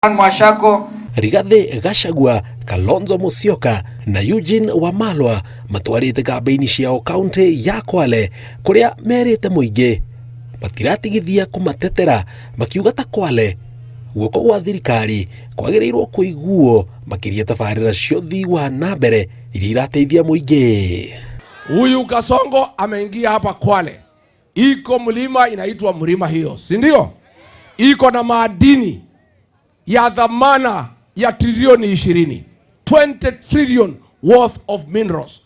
Mwashako. Rigathi Gachagua, Kalonzo Musyoka na Eugene Wamalwa matwarĩte kambĩini ciao kaunti ya Kwale kũrĩa merĩte mũingĩ matiratigithia kũmatetera makiuga ta Kwale guoko gwa thirikari kwagĩrĩirwo kũiguo makĩria tabarĩra cia ũthii wa na mbere iria irateithia mũingĩ. Huyu Kasongo ameingia hapa Kwale, iko mlima inaitwa mlima hiyo, si ndio? Iko na madini ya dhamana ya trilioni 20, 20 trillion worth of minerals.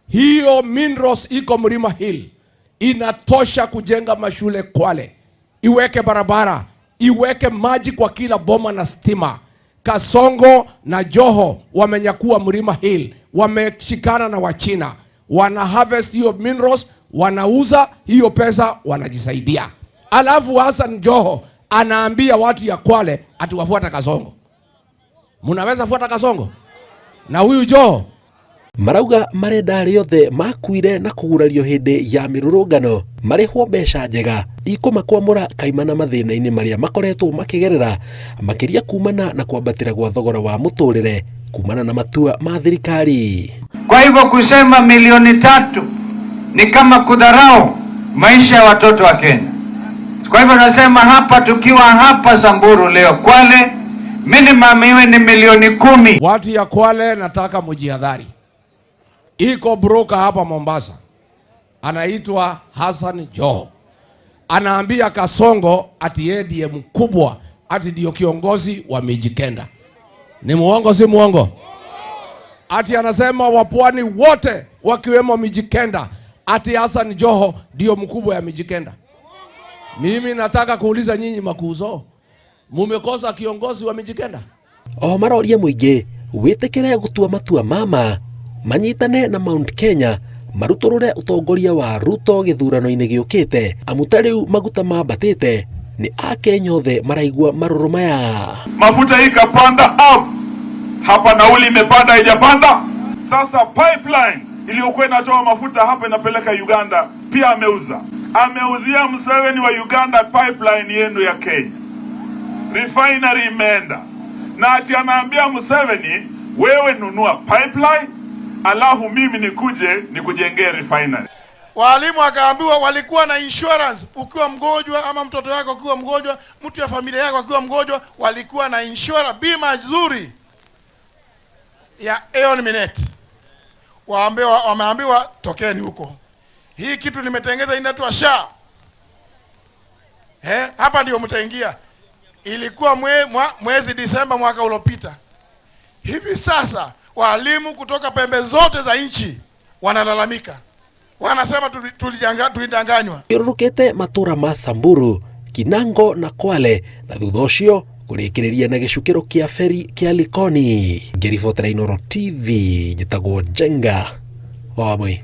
Hiyo minerals iko Mlima Hill, inatosha kujenga mashule Kwale, iweke barabara, iweke maji kwa kila boma na stima. Kasongo na Joho wamenyakua Mlima Hill, wameshikana na Wachina, wana harvest hiyo minerals, wanauza hiyo pesa, wanajisaidia. Alafu Hassan Joho anaambia watu ya Kwale ati wafuata Kasongo. Munaweza fuata Kasongo na huyu Joho? Marauga marenda arĩa othe makuire na kũgurario hĩndĩ ya mĩrũrũngano marĩhwo mbeca njega ikũmakwamũra kaimana mathĩna-inĩ marĩa makoretwo makĩgerera makĩria kumana na kwambatĩra gwa thogora wa mũtũrĩre kumana na matua ma thirikari. Kwa hivyo kusema milioni 3 ni kama kudharau maisha ya watoto wa Kenya. Kwa hivyo nasema hapa, tukiwa hapa Samburu leo Kwale, minimum iwe ni milioni 10. Watu ya Kwale, nataka mujihadhari. Iko broker hapa Mombasa anaitwa Hassan Joho, anaambia Kasongo ati yeye ndiye mkubwa, ati ndio kiongozi wa Mijikenda. Ni muongo, si muongo? Ati anasema wapwani wote wakiwemo Mijikenda, ati Hassan Joho ndio mkubwa ya Mijikenda. Mimi nataka kuuliza nyinyi makuzo, mumekosa kiongozi wa Mijikenda? Oho maroria mũingĩ wĩtĩkĩre gũtua matua mama manyitane na Mount Kenya marutũrũre ũtongoria wa Ruto gĩthurano-inĩ gĩũkĩte amu ta rĩu maguta mambatĩte nĩ akenya othe maraigua marũrũ maya. Mafuta hii ikapanda up hapa, nauli imepanda, haijapanda? Sasa pipeline iliyokuwa inatoa mafuta hapa inapeleka Uganda pia ameuza, ameuzia Museveni wa Uganda pipeline yenu ya Kenya, refinery imeenda, na ati anaambia Museveni, wewe nunua pipeline alafu mimi nikuje nikujengee refinery. Walimu wakaambiwa walikuwa na insurance, ukiwa mgonjwa ama mtoto wako akiwa mgonjwa, mtu ya familia yako akiwa mgonjwa, walikuwa na insurance, bima nzuri ya Aon Minet. Waambiwa, wameambiwa tokeni huko. Hii kitu nimetengeza inaitwa SHA. Hapa ndio mtaingia. Ilikuwa mwezi Disemba mwaka uliopita. Hivi sasa walimu kutoka pembe zote za nchi wanalalamika, wanasema tulidanganywa. Thiũrũrũkĩte matũra ma Samburu, Kinango na Kwale na thutha ũcio kũrĩkĩrĩria na gĩcukĩro kĩa feri kĩa Likoni. Ngĩribotera Inooro TV njĩtagwo Njenga wa Wambui.